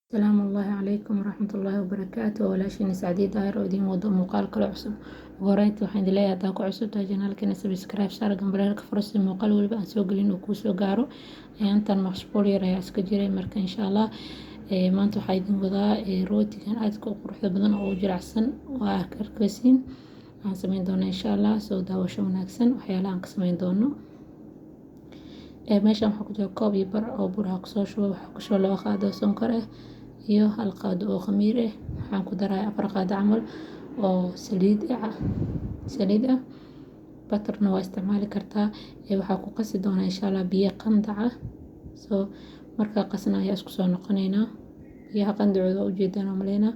Asalaamu Allaahi calaykum waraxmatullaahi wabarakaatu. Walaashiina Sacdiya Daahir oo idiin wado muuqaal kale cusub. Ugu horeyntii waxaan idin leeyahay, hadaa ku cusub tahay channelkeena, subscribe saar, gambaleelka furo si muuqaal waliba aan soo gelin uu kuu soo gaaro. Ayaantan mashquul yar ayaa iska jiray. Marka insha Allah maanta waxaa idin wadaa rootigan aadka u quruxda badan oo u jilicsan, waa arkaysiin aan sameyn doono insha Allah. Soo daawasho wanaagsan. Waxyaalaha aan ka sameyn doono meeshan waxaa ku jira koob iyo bar oo bur ah kusoo shubo. Waxaa ku shuba 2 qaado oo sonkor ah iyo 1 qaado oo khamiir ah. Waxaan ku darayaa 4 qaado camal oo saliid ah, butterna waa isticmaali kartaa. Waxaa ku qasi doonaa insha Allah biyo qandac ah. Soo markaa qasna ayaa isku soo noqoneynaa. Biyaha qandacooda waa ujeedaan oo maleynaa,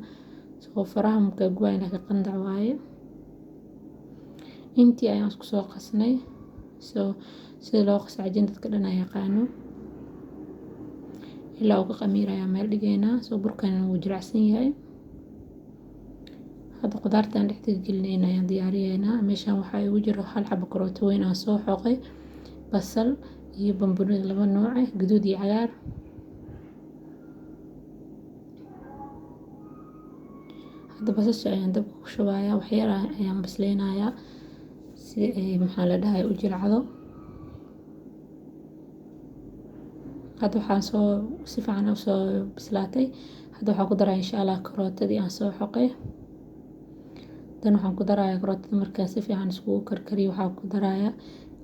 soo faraha markaa gubayn, laakiin qandac waaye. Intii ayaan isku soo qasnay. Soo sida loo qaso cajin dadka dhan ay yaqaano. Ilaa uu ka khamiir ayaa meel dhigaynaa. Soo burkan wuu jilicsan yahay. Hadda qudaartan dhexda gelinayna ayaan diyaariyeynaa. Meeshan waxaa igu jiro hal xabo karooto weyn aan soo xoqay, basal iyo bambaanui laba nooc ah, guduud iyo cagaar. Hadda basasha ayaan dabka ku shubayaa, wax yar ayaan bisleynayaa si ay, maxaa la dhahay, u jilcado. Hadda waxaan soo si fiican u soo bislaatay. Hadda waxaan ku darayaa insha Allah karootadii aan soo xoqay. Dan waxaan ku darayaa karootada. Markaa si fiican iskugu karkariyo, waxaan ku darayaa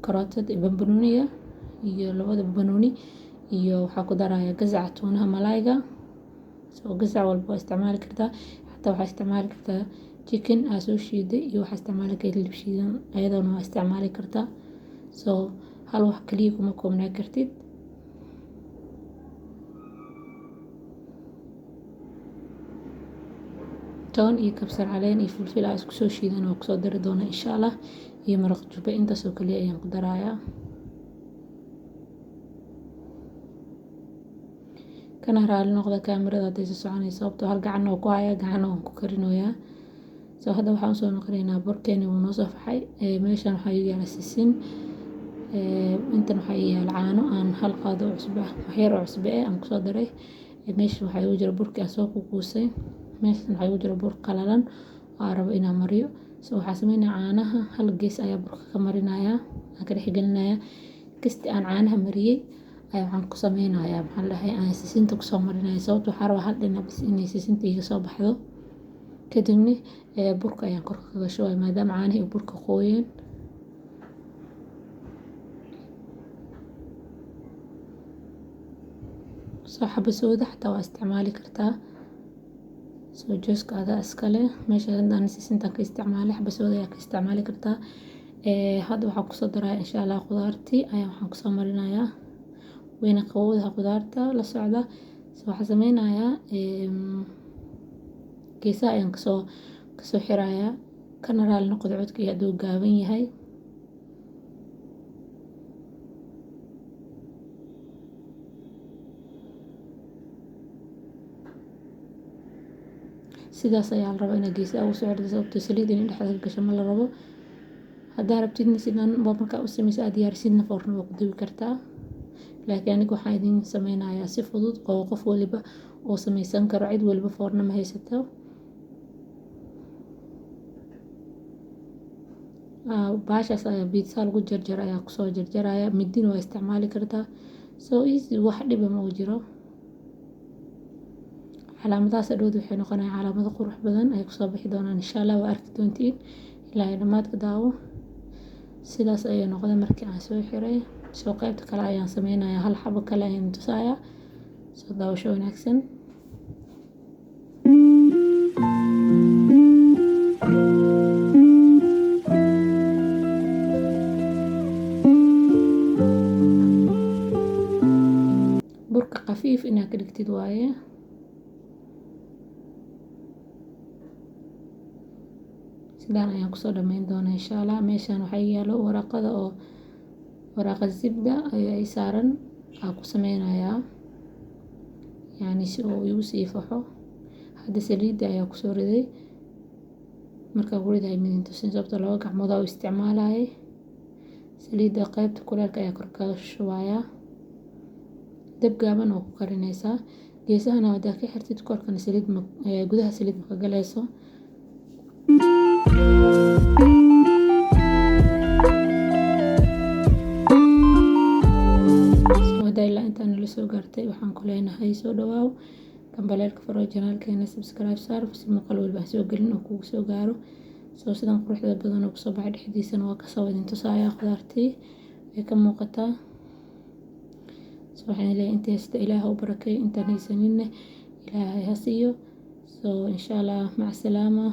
karootada, bambanuuniga iyo labada bambanuuni, iyo waxaa ku darayaa gasaca tuunaha malaayga. Soo gasac walba waa isticmaali kartaa, xataa waxaa isticmaali kartaa chicken aa soo shiiday, iyo waxaa isticmaali kartaa hilib shiidan, ayadana waa isticmaali kartaa. Soo hal wax kaliya kuma koobnaa kartid. Toon iyo kabsar caleen iyo filfil aa isku soo shiidan waa kusoo dari doonaa insha Allah, iyo maraq jubbe. Intaasoo kaliya ayaan ku darayaa. Kana raali noqda kaamirada hadday soo soconayso, sababtoo hal gacan oo ku haya, gacan oo ku karinoyaa. Soo hadda waxaan usoo noqonaynaa burkeeni wuu noo soo faxay. Meeshan waxaa ii yaala sisin, intan waxaa ii yaala caano aan 1 qaado oo cusbo ah, wax yar oo cusbo ah aan kusoo daray. Meeshan waxaa igu jira burkii aan soo kukuusay. Meeshan waxaa igu jira bur qalalan oo aan rabo inaan mariyo. So waxaa sameynaya, caanaha hal gees ayaa burka ka marinayaa, aan ka dhex gelinayaa. Kasti aan caanaha mariyey ayaa waxaan ku sameynayaa, maxaa la dhahay, aan sisinta kusoo marinaya, sababta waxaa rabaa hal dhinac bas inay sisinta iga soo baxdo. Kadibna burka ayaan korka kaga shubaya, maadaama caanihii burka qooyeen. Soo xabasooda xataa waa isticmaali kartaa. Soo jooska adaa iskale. Meesha haddaan sisintan ka isticmaalay, xabasooda ayaa ka isticmaali kartaa. Hadda waxaan kusoo daraya insha Allah qudaartii ayaa waxaan kusoo marinayaa. Wayna qabowdaha qudaarta, la socda. So waxaan sameynayaa, geesaha ayaan kasoo xirayaa. Kana raali noqdo codkii hadduu gaaban yahay. Sidaas ayaa la rabaa inaad geesaha ugu soo xirto, sababtoo saliid inay dhexda ka gasho ma la rabo. Haddaa rabtidna, sidan waa markaa u sameysa aad diyaarisidna, foorno waa ku dubi kartaa, laakiin aniga waxaan idin sameynayaa si fudud oo qof waliba oo sameysan karo. Cid waliba foorno ma haysato. Bahashaas ayaa pizza lagu jarjaro ayaa kusoo jarjaraya. Midina waa isticmaali kartaa. So easy, wax dhiba ma uu jiro. Calaamadahaas hadhowd waxay noqonayaan calaamado qurux badan ay kusoo bixi doonaan insha Allah, waa arki doontiin. Ilaa ay dhammaadka daawo. Sidaas ayay noqday markii aan soo xiray. Soo qaybta kale ayaan sameynayaa, hal xabo kale ayaan tusayaa. Soo daawasho wanaagsan. Burka khafiif inaad ka dhigtid waaye. Sidaan ayaan kusoo dhameyn doonaa insha Allah. Meeshan waxaa yaalo waraqada oo waraaqa zibda ayaa ii saaran, aa ku sameynayaa, yacni si uu igu sii faxo. Hadda saliidda ayaa kusoo riday. Markaa ku ridahay midin tusin, sababtoo laba gacmood aa u isticmaalayay. Saliidda qaybta kuleelka ayaa kor kaga shubayaa. Dab gaaban oo ku karinaysaa. Geesahana hadaa ka xirtid, korkana saliid ma, gudaha saliid ma ka galayso. Soo hadaa ilaa intaan nala soo gaartay, waxaan ku leenahay soo dhawaaw, gambaleelka furo, channelkeena subscribe saar si muuqaal walba aan soo gelin oo kugu soo gaaro. Soo sidan quruxda badan oo kusoo baxay, dhexdiisana waa kasoo idin tusaaya, khudaartii way ka muuqataa. So waxaan leeyahay inta haysta Ilaah ha u barakeeyo, intaan haysaninna Ilaahay ha siiyo. So insha Allah, maca salaama.